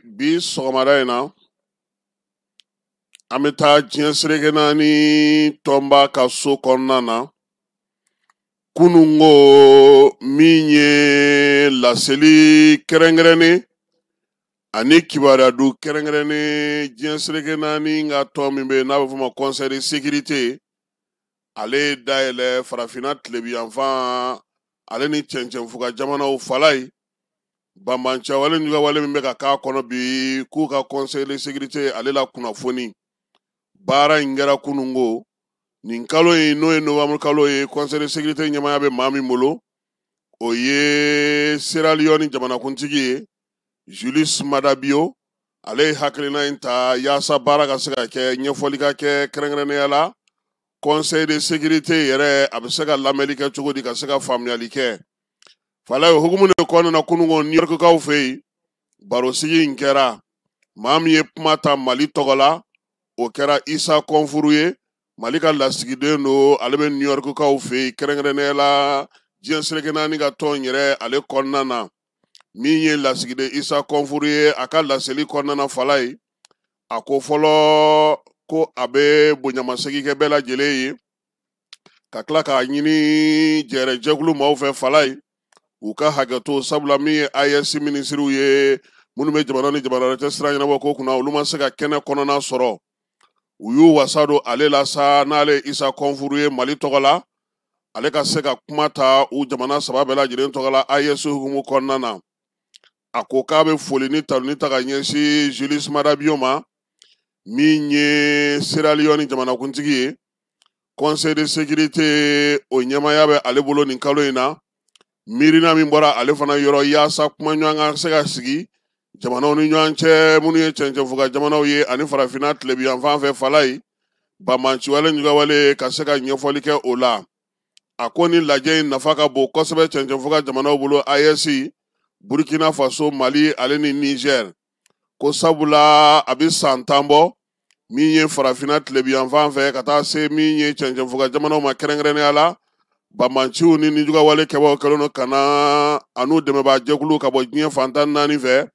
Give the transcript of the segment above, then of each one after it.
Bi sɔgɔmada in na, an bɛ taa diɲɛ seleke naani tɔnba ka so kɔnɔna na. Kununko min ye laseli kɛrɛnkɛrɛnnen ani kibaruya du kɛrɛnkɛrɛnnen, diɲɛ seleke naani ka tɔn min bɛ yen n'a bɛ f'o ma Conseil de sécurité, ale ye dayɛlɛ Farafinna tilebiyanfan ale ni cɛncɛnfuga jamanaw fala ye. Banbancɛwale juguwale min bɛ ka k'a kɔnɔ bi, k'u ka Conseil de sécurité ale la kunnafoni baara in kɛra kununko. Nin kalo in, n'o ye novembre kalo ye, Conseil de sécurité ɲɛmaaya bɛ maa min bolo, o ye Sierra Leone jamanakuntigi ye, Julius Maada Bio. Ale ye hakilina in ta yaasa baara ka se ka kɛ, ɲɛfɔli ka kɛ kɛrɛnkɛrɛnnenya la Conseil de sécurité yɛrɛ a bɛ se ka lamɛnli kɛ cogo di, ka se ka faamuyali kɛ. Falaye hukumu de kɔnɔna na, kununko New Yorkkaw fɛ yen, barosigi in kɛra. Maa min ye kuma ta Mali tɔgɔ la, o kɛra Isa Kɔnfuru ye, Mali ka lasigiden don, ale bɛ New Yorkkaw fɛ yen, kɛrɛnkɛrɛnnenya la diɲɛ seleke naani ka tɔn yɛrɛ ale kɔnɔna na. Min ye lasigiden Isa Kɔnfuru ye, a ka laseli kɔnɔna na, Falaye, a ko fɔlɔ ko a bɛ bonyamasegin kɛ bɛɛ lajɛlen ye, ka tila k'a ɲini jɛrɛjɛkulu maaw fɛ, Falaye, u ka hakɛto, sabula min ye AES minisiriw ye minnu bɛ jamana ni jamana wɛrɛ cɛ sira ɲɛnabɔ ko kunna, olu ma se ka kɛnɛ kɔnɔna sɔrɔ. U y'u wasa don ale la sa, n'ale Isa Kɔnfuru ye Mali tɔgɔ la, ale ka se ka kuma ta u jamana saba bɛɛ lajɛlen tɔgɔ la AES hukumu kɔnɔna na. A ko k'a bɛ foli ni tanuni ta ka ɲɛsin Julius Maada Bio ma, min ye Sierra Leone jamanakuntigi ye. Conseil de sécurité o ɲɛmaaya bɛ ale bolo nin kalo in na. Miirina min bɔra ale fana yɔrɔ yaasa kuma ɲɔgɔn ka se ka sigi jamanaw ni ɲɔgɔn cɛ minnu ye cɛncɛnfuga jamanaw ye ani Farafinna tilebiyanfan fɛ, Falaye, banbanciwale ɲugawale ka se ka ɲɛfɔli kɛ o la. A ko ni lajɛ in nafa ka bon kosɛbɛ cɛncɛnfuga jamanaw bolo, AES, Burkina Faso, Mali ale ni Niger, ko sabula a bɛ san 10 bɔ, min ye Farafinna tilebiyanfan fɛ ka taa se min ye cɛncɛnfuga jamanaw ma, kɛrɛnkɛrɛnnenya la banbanciw ni nijugawale kɛbaw kɛlen don ka na an'u dɛmɛbaa jɛkulu ka bɔ diɲɛ fan 14 fɛ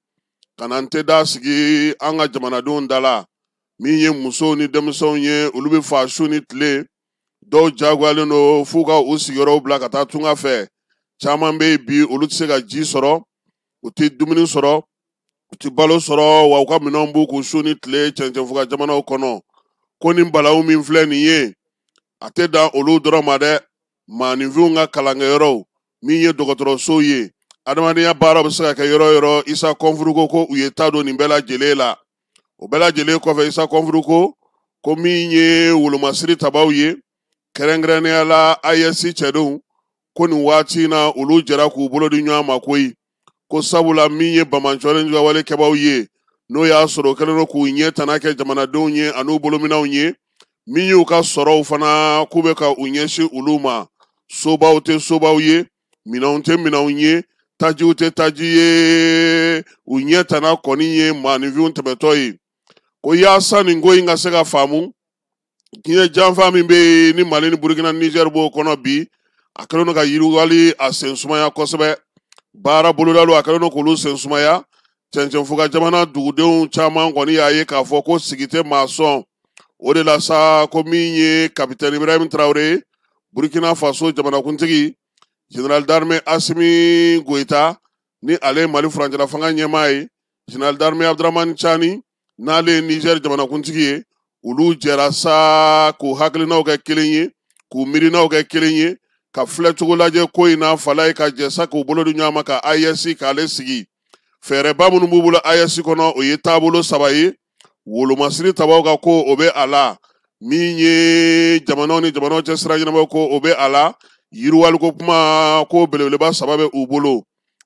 ka na n tɛ da sigi an ka jamanadenw da la. Min ye musow ni denmisɛnw ye, olu bɛ fa su ni tile, dɔw jagoyalen don f'u ka u sigiyɔrɔw bila ka taa tunga fɛ. Caman bɛ yen bi, olu tɛ se ka ji sɔrɔ, u tɛ dumuni sɔrɔ, u tɛ balo sɔrɔ, wa u ka minɛnw b'u kun su ni tile cɛncɛnfuga jamanaw kɔnɔ. Ko nin balawu min filɛ nin ye, a tɛ dan olu dɔrɔn ma dɛ. Maaninfinw ka kalankɛyɔrɔw, min ye dɔgɔtɔrɔsow ye, adamadenya baara bɛ se ka kɛ yɔrɔ o yɔrɔ, Isa Kɔnfuru ko ko u ye ta don nin bɛɛ lajɛlen la. O bɛɛ lajɛlen kɔfɛ, Isa Kɔnfuru ko ko min ye wolomasiri tabaw ye, kɛrɛnkɛrɛnnenya la AES cɛdenw, ko nin waati in na olu jɛra k'u bolo di ɲɔgɔn ma koyi, ko sabula min ye banbanciwale jugawale kɛbaw ye, n'o y'a sɔrɔ o kɛlen don k'u ɲɛ tana kɛ jamanadenw ye an'u bolominɛnw ye, min y'u ka sɔrɔw fana k'u bɛ ka u ɲɛsin olu ma. Sobaw tɛ sobaw ye, minɛnw tɛ minɛnw ye, tajiw tɛ taji ye, u ɲɛ tana kɔni ye maaninfinw tɛmɛtɔ ye. Ko yaasa nin ko in ka se ka faamu, diɲɛ janfa min bɛ yen ni Mali ni Burukina, Niger b'o kɔnɔ bi, a kɛlen don ka yiriwali a sen sumaya kosɛbɛ. Baara bolodaliw, a kɛlen don k'olu sen sumaya. Cɛncɛnfuga jamana dugudenw caman kɔni y'a ye k'a fɔ ko sigi tɛ maa sɔn. O de la sa, ko min ye Kapitɛni Ibrahim Traoré, Burkina Faso jamanakuntigi, Général d'armée Assimi Goïta, ni ale ye Mali furancɛla fanga ɲɛmaa ye, Général d'armée Abdramane Tiani, n'ale ye Niger jamanakuntigi ye, olu jɛra sa k'u hakilinaw kɛ kelen ye, k'u miirinaw kɛ kelen ye, ka filɛcogo lajɛ ko in na, Falaye, ka jɛ sa k'u bolo di ɲɔgɔn ma ka AES k'ale sigi. Fɛɛrɛba minnu b'u bolo AES kɔnɔ, o ye taabolo saba ye. Wolomasiri tabaw ka ko, o bɛ a la. Min ye jamanaw ni jamanaw cɛ sira ɲɛnabɔ ko, o bɛ a la. Yiriwaliko kuma ko belebeleba saba bɛ u bolo.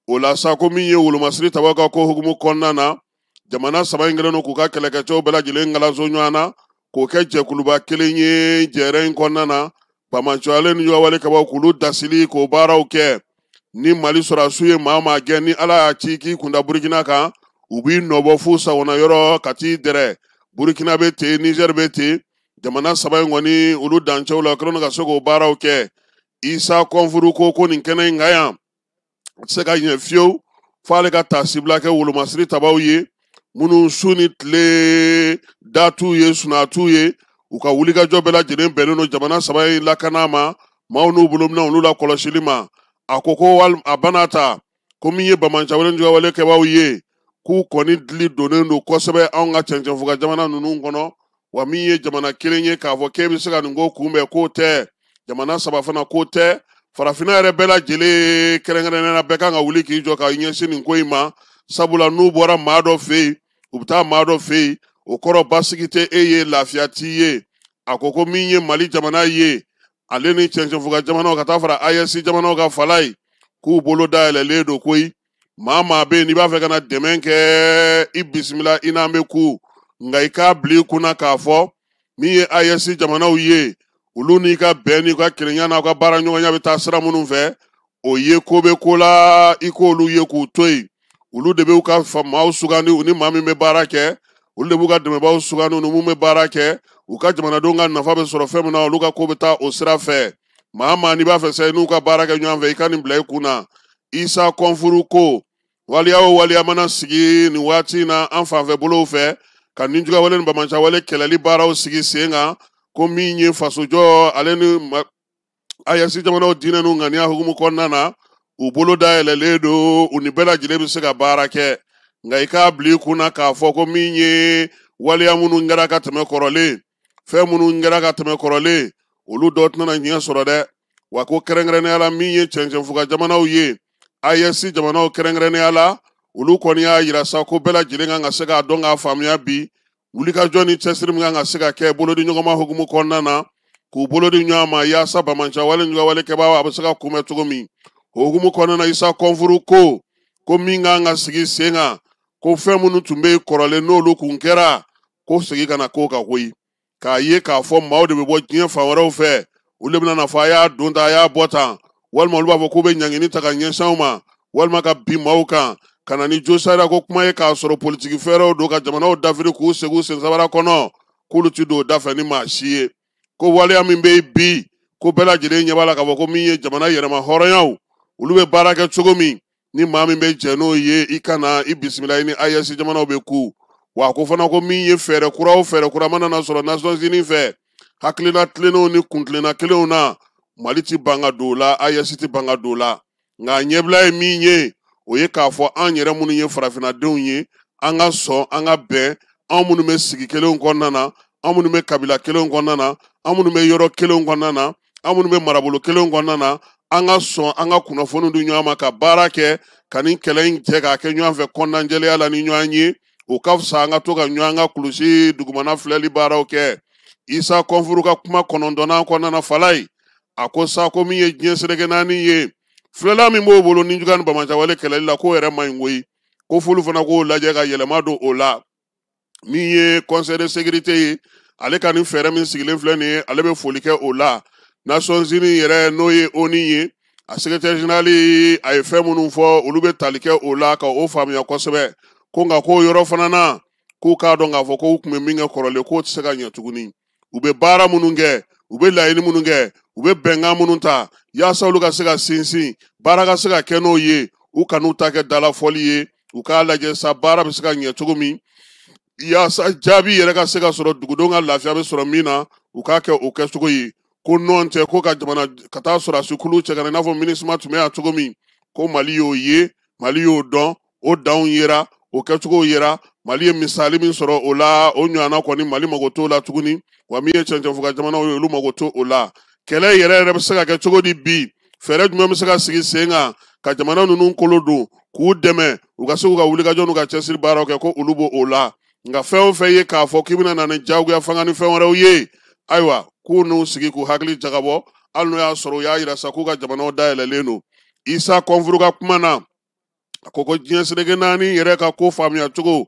O la sa, ko min ye wolomasiri tabaw ka ko hukumu kɔnɔna na, jamana saba in kɛlen don k'u ka kɛlɛkɛcɛw bɛɛ lajɛlen kalanso ɲɔgɔn na k'o kɛ jɛkuluba kelen ye jɛrɛ in kɔnɔna na, banbaanciwale ni jugawale kɛbaw k'olu dasili k'o baaraw kɛ. Ni Mali sɔrɔdasiw ye maa maa gɛn, ni Ala y'a ci k'i kunda Burukina kan, u b'i nɔbɔ f'u sagona yɔrɔ ka t'i dɛrɛ. Burukina bɛ ten, Nizɛri bɛ ten. Jamana saba in kɔni, olu dancɛw la, kɛlen don ka se k'o baaraw kɛ. Isa Kɔnfuru ko ko nin kɛnɛ in kan yan, a tɛ se ka ɲɛ fiyewu f'ale ka taasibila kɛ wolomasiri tabaw ye minnu su ni tile da t'u ye sunaa t'u ye, u ka wulikajɔ bɛɛ lajɛlen bɛnnen don jamana saba in lakana ma, maaw n'u bolominɛw olu la kɔlɔsili ma. A ko ko a bana ta ko min ye bamancawale jugawale kɛbaaw ye, k'u kɔni dili donnen don kosɛbɛ anw ka cɛncɛnfuga jamana ninnu kɔnɔ. Wa min ye jamana kelen ye k'a fɔ k'e bɛ se ka nin ko kunbɛn, k'o tɛ, jamana saba fana k'o tɛ, farafinna yɛrɛ bɛɛ lajɛlen kɛrɛnkɛrɛnnenya la bɛɛ kan ka wuli k'i jɔ ka ɲɛsin nin ko in ma, sabula n'u bɔra maa dɔ fɛ yen, u bɛ taa maa dɔ fɛ yen, o kɔrɔ basigi tɛ e ye, lafiya t'i ye. A ko ko min ye Mali jamana ye, ale ni cɛncɛnfuga jamanaw ka taa fara AES jamanaw ka fala ye, k'u bolo dayɛlɛlen don koyi. Maa maa bɛ yen n'i b'a fɛ ka na dɛmɛ kɛ, i bisimila, i n'an bɛ ku, nka i k'a bila i kunna k'a fɔ min ye AES jamanaw ye, olu n'i ka bɛn n'i ka kelenya n'aw ka baara ɲɔgɔnya bɛ taa sira minnu fɛ, o ye ko bɛ ko la, i k'olu ye k'u to yen. Olu de b'u ka maaw sugandi, u ni maa min bɛ baara kɛ, olu de b'u ka dɛmɛbaaw sugandi, u ni mun bɛ baara kɛ, u ka jamanadenw ka nafa bɛ sɔrɔ fɛn min na, olu ka ko bɛ taa o sira fɛ. Maa maa n'i b'a fɛ sa i n'u ka baara kɛ ɲɔgɔn fɛ, i ka nin bila i kun na. Isa Kɔnfuru ko waliya o waliya mana sigi nin waati in na an fanfɛ bolow fɛ ka ninjugawale ni bamancawale kɛlɛli baaraw sigi sen kan, ko min ye fasojɔ ale ni AES jamanaw diinɛ n'u ŋaniya hukumu kɔnɔna na, u bolo dayɛlɛlen don, u ni bɛɛ lajɛlen bɛ se ka baara kɛ. Nka i k'a bila i kunna k'a fɔ ko min ye waleya minnu kɛra ka tɛmɛ kɔrɔlen, fɛn minnu kɛra ka tɛmɛ kɔrɔlen, olu dɔw tɛna ɲɛ sɔrɔ dɛ. Wa ko kɛrɛnkɛrɛnnenya la min ye cɛncɛnfuga jamanaw ye, AES jamanaw kɛrɛnkɛrɛnnenya la, olu kɔni y'a yira sa ko bɛɛ lajɛlen kan ka se k'a dɔn k'a faamuya bi, wulikajɔ ni cɛsiri min kan ka se ka kɛ bolodi ɲɔgɔnma hukumu kɔnɔna na, k'u bolo di ɲɔgɔn ma yaasa bamancawale jugawale kɛbaaw a bɛ se ka kunbɛn cogo min. O hukumu kɔnɔna na, Isa Kɔnfuru ko ko min kan ka sigi sen kan, ko fɛn minnu tun bɛ yen kɔrɔlen n'olu kun kɛra, ko segin ka na k'o kan koyi. K'a ye k'a fɔ maaw de bɛ bɔ diɲɛ fan wɛrɛw fɛ, olu de bɛna na fɔ a y'a don tan, a y'a bɔ tan, walima olu b'a fɔ k'u bɛ ɲangini ta ka ɲɛsin aw ma, walima ka bin maaw kan, ka na ni josariya ko kuma ye k'a sɔrɔ politiki fɛɛrɛw don ka jamanaw dafiri k'u segin u sensabara kɔnɔ, k'olu ti don o da fɛ ni maa si ye. Ko waleya min bɛ yen bi, ko bɛɛ lajɛlen ɲɛ b'a la k'a fɔ ko min ye jamana yɛrɛma hɔrɔnyaw, olu bɛ baara kɛ cogo min, ni maa min bɛ jɛn n'o ye, i kana i bisimila, i ni AES jamanaw bɛ ku. Wa ko fana ko min ye fɛɛrɛ kura o fɛɛrɛ kura mana na sɔrɔ Nations Unies fɛ, hakilina tilennenw ni kuntilenna kelenw na, Mali ti ban ka don o la, AES ti ban ka don o la. Nka ɲɛbila ye min ye, o ye k'a fɔ an yɛrɛ minnu ye farafinnadenw ye, an ka sɔn, an ka bɛn, anw minnu bɛ sigi kelenw kɔnɔna na, an minnu bɛ kabila kelenw kɔnɔna na, an minnu bɛ yɔrɔ kelenw kɔnɔna na, an minnu bɛ marabolo kelenw kɔnɔna na, an ka sɔn an ka kunnafoni di ɲɔgɔn ma ka baara kɛ ka nin kɛlɛ in jɛ k'a kɛ ɲɔgɔn fɛ kɔnɔnajɛlenya la ni ɲɔgɔn ye. O ka fisa an ka to ka ɲɔgɔn ka kulusi dugumana filɛli baaraw kɛ. Isa Kɔnfuru ka kuma kɔnɔntɔnnan kɔnɔna na, Falaye a ko sa ko min ye diɲɛ seleke naani ye, filɛla min b'o bolo ni juguya ni bamancawale kɛlɛli la, k'o yɛrɛ man ɲi koyi, ko f'olu fana k'o lajɛ ka yɛlɛma don o la. Min ye conseil de sécurité ye, ale ka nin fɛɛrɛ min sigilen filɛ nin ye, ale bɛ foli kɛ o la. Nations Unies yɛrɛ n'o ye ONU ye, a secrétaire général a ye fɛn minnu fɔ, olu bɛ tali kɛ o la ka o faamuya kosɛbɛ. Ko nka k'o yɔrɔ fana na, k'u k'a dɔn k'a fɔ k'u tun bɛ min kɛ kɔrɔlen, k'o tɛ se ka ɲɛ tuguni. U bɛ baara minnu kɛ, u bɛ laɲini minnu kɛ, u bɛ bɛnkan minnu ta, yaasa olu ka se ka sinsin, baara ka se ka kɛ n'o ye, u kan'u ta kɛ dalafɔli ye, u k'a lajɛ sa baara bɛ se ka ɲɛ cogo min, yaasa jaabi yɛrɛ ka se ka sɔrɔ, dugudenw ka lafiya bɛ sɔrɔ min na, u k'a kɛ o kɛcogo ye. Ko nɔn tɛ ko ka jamana ka taa sɔrɔdasi kulu cɛ ka na i n'a fɔ MINUSMA tun bɛ yan cogo min, ko Mali y'o ye, Mali y'o dɔn, o danw yera, o kɛcogow yera. Mali ye misali min sɔrɔ o la, o ɲɔgɔnna kɔni Mali mago t'o la tuguni. Wa min ye cɛncɛnfuga jamanaw ye, olu mago t'o la. Kɛlɛ yɛrɛ yɛrɛ bɛ se ka kɛ cogo di bi? Fɛɛrɛ jumɛn bɛ se ka sigi sen kan ka jamana ninnu kolo don k'u dɛmɛ u ka se k'u ka wulikajɔ n'u ka cɛsiri baaraw kɛ, ko olu b'o la. Nka fɛn o fɛn ye k'a fɔ k'i bɛna na ni diyagoya fanga ni fɛn wɛrɛw ye, ayiwa k'u n'u sigi k'u hakili jagabɔ, hali n'o y'a sɔrɔ u y'a yira sa k'u ka jamanaw dayɛlɛlen don. Isa Kɔnfuru ka kuma na, a ko ko diɲɛ seleke naani yɛrɛ ka ko faamuya cogo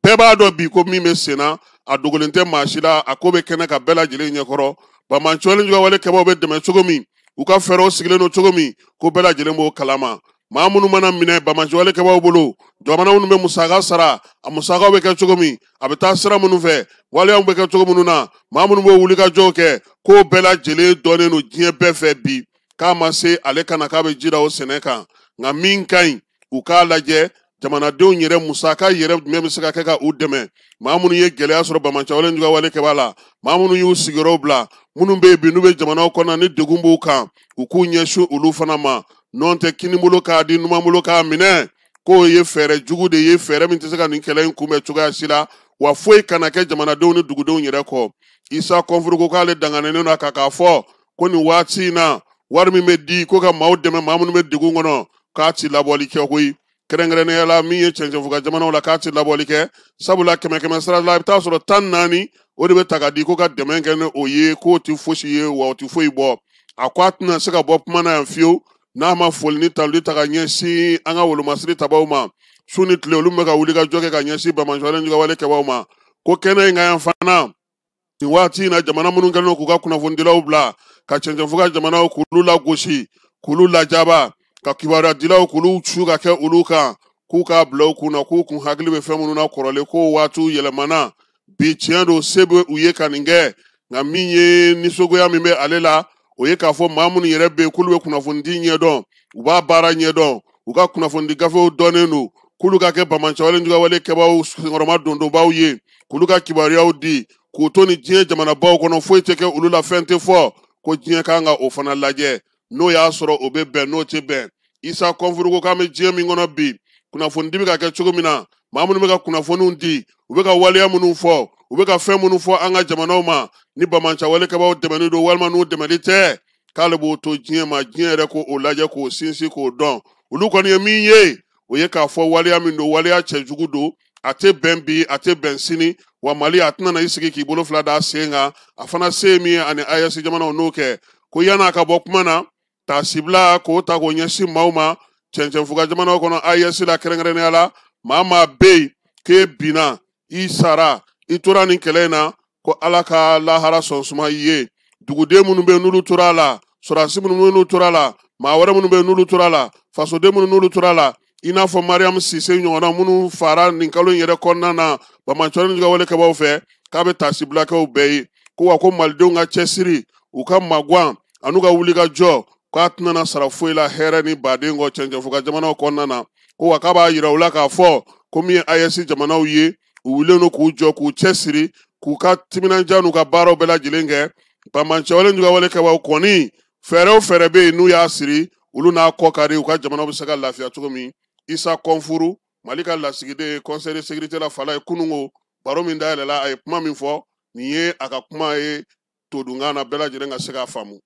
bɛɛ b'a dɔn bi ko min bɛ sen na, a dogolen tɛ maa si la, a ko bɛ kɛnɛ ka bɛɛ lajɛlen ɲɛkɔrɔ. Bamancɔli jugawale kɛbaaw bɛ dɛmɛ cogo min, u ka fɛɛrɛw sigilen don cogo min, ko bɛɛ lajɛlen b'o kalama. Maa minnu mana minɛ bamancɔli kɛbaaw bolo, jamana minnu bɛ musaka sara, a musakaw bɛ kɛ cogo min, a bɛ taa sira minnu fɛ, waleyaw bɛ kɛ cogo minnu na, maa minnu b'o wulikajɔw kɛ, k'o bɛɛ lajɛlen dɔnnen don diɲɛ bɛɛ fɛ bi. K'a ma se ale kana k'a bɛ ji da o sɛnɛ kan, nka min ka ɲi, u k'a lajɛ Jamanadenw yɛrɛ musaka yɛrɛ jumɛn bɛ se ka kɛ ka u dɛmɛ? Maa minnu ye gɛlɛya sɔrɔ banbaanciwale juguya wale kɛbaa la, maa minnu y'u sigiyɔrɔw bila, minnu bɛ yen bi n'u bɛ jamanaw kɔnɔ ni degun b'u kan, u k'u ɲɛsin olu fana ma. N'o tɛ, kinibolo k'a di, numanbolo k'a minɛ, k'o ye fɛɛrɛ jugu de ye, fɛɛrɛ min tɛ se ka nin kɛlɛ in kunbɛn cogoya si la, wa foyi kana kɛ jamanadenw ni dugudenw yɛrɛ kɔ. Isa Kɔnfuru ko k'ale danganen don a kan k'a fɔ ko nin waati in na, wari min bɛ di ko ka maaw dɛmɛ, maa minnu bɛ degun kɔnɔ, k'a ti labɔli kɛ koyi. Kɛrɛnkɛrɛnnenya la, min ye cɛncɛnfuga jamanaw la, k'a ti labɔli kɛ, sabula kɛmɛ kɛmɛ sara la, i bɛ taa sɔrɔ 14 o de bɛ ta ka di ko ka dɛmɛ kɛ ni o ye, k'o ti fosi ye, wa o ti foyi bɔ. A ko a tɛna se ka bɔ kuma na yan fiyewu n'a ma foli ni tanuli ta ka ɲɛsin an ka wolomasiri tabaw ma. Su ni tile, olu bɛ ka wuli ka jɔ kɛ ka ɲɛsin banbaanciwale juguya kɛbaw ma. Ko kɛnɛ in kan yan fana nin waati in na, jamana minnu kɛlen don k'u ka kunnafonidilaw bila ka cɛncɛnfuga jamanaw k'olu lagosi, k'olu lajaba, ka kibaruya dilaw k'olu su ka kɛ olu kan, k'u k'a bila u kun na k'u kun hakili bɛ fɛn minnu na kɔrɔlen, k'o waatiw yɛlɛmana bi. Tiɲɛ don, se bɛ u ye ka nin kɛ, nka min ye nisɔngoya min bɛ ale la, o ye k'a fɔ maa minnu yɛrɛ bɛ yen k'olu bɛ kunnafonidi ɲɛdɔn, u b'a baara ɲɛdɔn, u ka kunnafonidi gafew dɔnnen don, k'olu ka kɛ banbaanciwale juguya kɛbaw senkɔrɔma dondonbaw ye, k'olu ka kibaruyaw di k'u to ni diɲɛ jamanabaw kɔnɔ, foyi tɛ kɛ olu la, fɛn tɛ fɔ, ko diɲɛ kan ka o fana lajɛ, n'o y'a sɔrɔ o bɛ bɛn, n'o tɛ bɛn. Isa Kɔnfuru ko k'an bɛ diɲɛ min kɔnɔ bi, kunnafonidi bɛ ka kɛ cogo min na, maa minnu bɛ ka kunnafoniw di, u bɛ ka waleya minnu fɔ, u bɛ ka fɛn minnu fɔ an ka jamanaw ma, ni banbaanciwale kɛbaw dɛmɛni don walima n'u dɛmɛli tɛ, k'ale b'o to diɲɛ ma, diɲɛ yɛrɛ k'o lajɛ, k'o sinsin, k'o dɔn. Olu kɔni ye min ye, o ye k'a fɔ waleya min don, waleya cɛjugu don, a tɛ bɛn bi, a tɛ bɛn sini. Wa Mali a tɛna na i sigi k'i bolo fila d'a sen kan. A fana se ye min ye ani AES jamanaw n'o kɛ. Ko yan'a ka bɔ kuma na, taasibila k'o ta k'o ɲɛsin maaw ma cɛncɛnfuga jamanaw kɔnɔ, AES la kɛrɛnkɛrɛnnenya la, maa maa bɛ yen k'e binna, i sara, i tora nin kɛlɛ in na, ko Ala ka lahara sɔn suma i ye. Duguden minnu bɛ yen n'olu tora a la, sɔrɔdasi minnu bɛ yen n'olu tora a la, maa wɛrɛ minnu bɛ yen n'olu tora a la, fasoden minnu n'olu tora a la, i n'a fɔ Mariam Sise ɲɔgɔnna minnu fara nin kalo in yɛrɛ kɔnɔna na banbaanciwale juguya wale kɛbaw fɛ, k'a bɛ taasibila kɛ u bɛɛ ye. Ko wa ko malidenw ka cɛsiri, u ka maguwan an'u ka wulikajɔ, k'a tɛna na sara foyi la hɛrɛ ni baden kɔ cɛncɛnfuga jamanaw kɔnɔna na. Ko wa k'a b'a yira u la k'a fɔ ko min ye AES jamanaw ye, u wulilen don k'u jɔ, k'u cɛsiri, k'u ka timinandiya n'u ka baaraw bɛɛ lajɛlen kɛ. Banbaanciwale juguya wale kɛbaw kɔni, fɛɛrɛ o fɛɛrɛ bɛ yen n'u y'a siri, olu n'a kɔ kari, u ka jamana bɛ se ka lafiya cogo min. Isa Kɔnfuru, Mali ka lasigiden ye Conseil de sécurité la, fala ye kununko baro min dayɛlɛla, a ye kuma min fɔ, nin ye a ka kuma ye todunkan na, bɛɛ lajɛlen ka se k'a faamu.